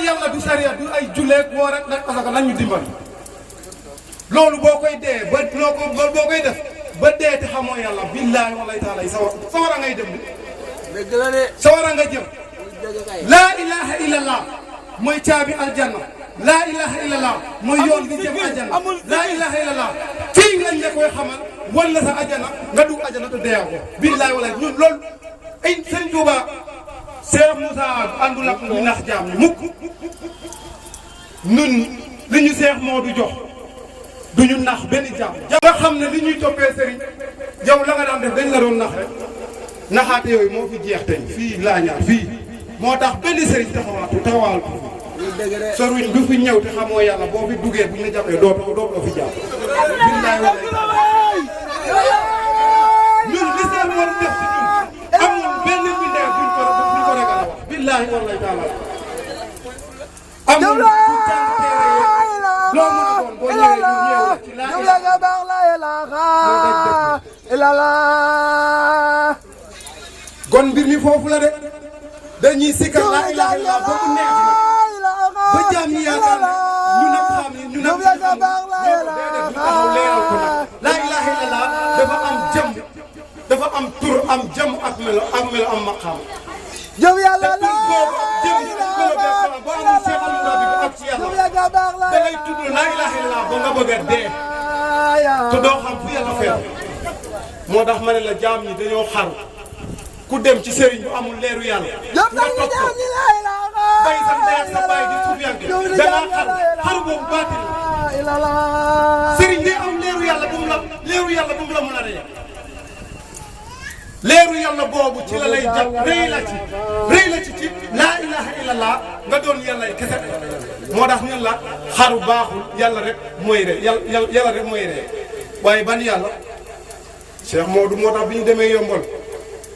yàlla du sariya du ay julleeg woor ak nag asaka nañ ñu dimbali loolu boo koy dee ba boo koy def ba dee te xamoo yàlla billaahi wallahi taala yi sawara ngay dem dëgg la de. sawara nga jëm laa ilaha illallah mooy caabi aljanna laa ilaha illallah mooy yoon bi jëm aljanna laa ilaha illallah fii lañ la koy xamal wala sa ajana nga dugg ajana te deeyaa ko billaahi wallahi ñun loolu ay sëñ Tuuba Cheikh Moussa àndul ak ñu nax jaam ñi mukk nun li ñu Cheikh Modou jox du ñu nax benn jaam nga xam ne li ñuy toppee sëriñ yow la nga daan def dañ la doon nax rek naxaate yooyu moo fi jeex tey fii laa ñaar fii moo tax benn sëriñ taxawaal ko soruñ du fi ñëw te xamoo yàlla boo fi duggee buñ la jàppee doo fi jàpp billaay wallaay ñun li Cheikh Modou def ci ñun amul benn bindee buñ ko regal a wax billaay wallaay taala amul ku jàng teere loo mën a doon boo ñëwee ñu ñëw ci laa gon mbir mi foofu la de dañuy sikkar laa ilaha illallah ba mu neex na ba jaam ñi yaakaar ne ñu nag xam ne ñu nag déedéet ñu taxaw leeral ko nag laa ilaha illallah dafa am jëm dafa am tur am jëm ak melo am maqaam jëm yàlla la jëm boo amul seexal bi ak ci yàlla da ngay tudd laa ilaha illallah ba nga bëgg a dee te doo xam fu yàlla feet moo tax ma ne la jaam ñi dañoo xaru ku dem ci sëriñ bu amul leeru yàlla nga toog ko bay sa ndey ak sa baay di suuf yanke dangaa xaru boobu baatil sëriñ day am leeru yàlla bu mu la mën a rey leeru yàlla boobu ci la lay jàpp rëy la ci laa ilaha illallah nga doon yàlla kese moo tax ñun la xaru baaxul yàlla rek mooy rey yàlla rek mooy rey waaye ban yàlla Cheikh Modou moo tax bi ñu demee yombal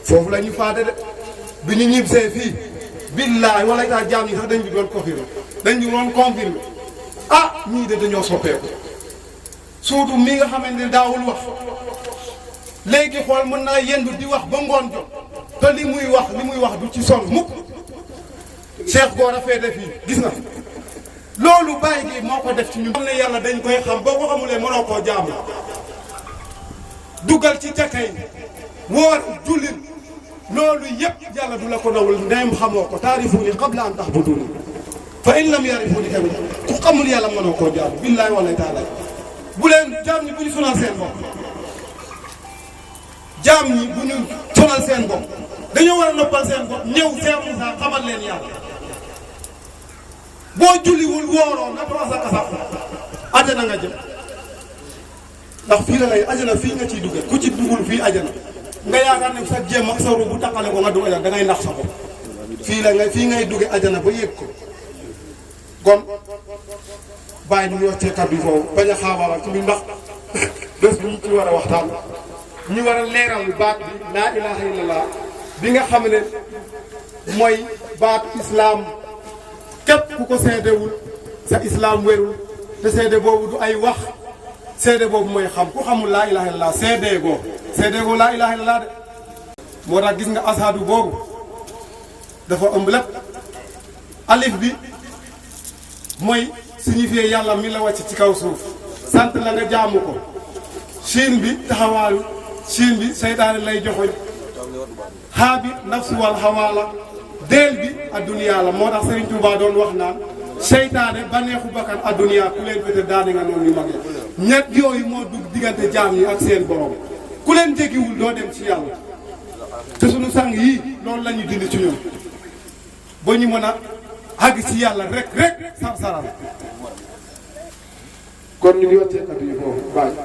foofu la ñu faate de bi ñu ñibbisee fii billaay wala taa jaam ñi sax dañ bi doon confirmer ah ñii de dañoo soppeeku surtout mi nga xamante ne daawul wax léegi xool mën naa yendu di wax ba ngoon jot te li muy wax du ci sonn mukk Cheikh Gora féete fii gis na loolu bàyyi gi moo ko def ci ñun xam ne yàlla dañ koy xam boo ko xamulee mënoo koo jaamu dugal ci jàkka yi woor jullit loolu yëpp yàlla du la ko nawul ndeyam xamoo ko taarifuuni qabla an ta'buduuni fa in lam ya'rifuuni tamit ku xamul yàlla mënoo koo jaamu billaahi wallaahi taala bu leen jaam ñi bu ñu sonal seen bopp jaam ñi bu ñu sonal seen bopp dañoo war a noppal seen bopp ñëw Cheikh Moussa xamal leen yàlla boo julliwul wooroo nga toog sa kasaf ajana nga jëm ndax fii la lay ajana fii nga ciy duggee ku ci duggul fii ajana nga yaakaar ne sa jéem ak sa ru bu taqale ko nga dugg ajana da ngay nax sa bopp fii ngay duggee ajana ba yëg ko kon bàyyi ñu wax ci kàddu foofu bañ a xaabaabal ci biir ndax bés bi ñu ci war a waxtaan ñu war a leeral baat bi laa ilaha illallah bi nga xam ne mooy baat islam képp ku ko seedewul sa islam wérul te seede boobu du ay wax seede boobu mooy xam ku xamul laa ilaha illallah seedeegoo laa ilaha illallah de moo tax gis nga asadu boobu dafa ëmb lépp alif bi mooy signifié yàlla mi la wàcc ci kaw suuf sant la nga jaamu ko siin bi taxawaalu siin bi seytaane lay joxoñ xaa bi nafsu wal xawaala deel bi adduniyaa la moo tax Serigne Touba doon wax naan seytaane baneexu bakkan adduniyaa ku leen fete daane nga noonu ñu magee ñett yooyu moo dugg diggante jaam yi ak seen borom ku leen jéggiwul doo dem ci yàlla te sunu sang yii loolu la ñu dindi ci ñun ba ñu mën a àgg ci yàlla rek sar-saral kon ñu ngi wàccee kàddu yi foofu bàyyi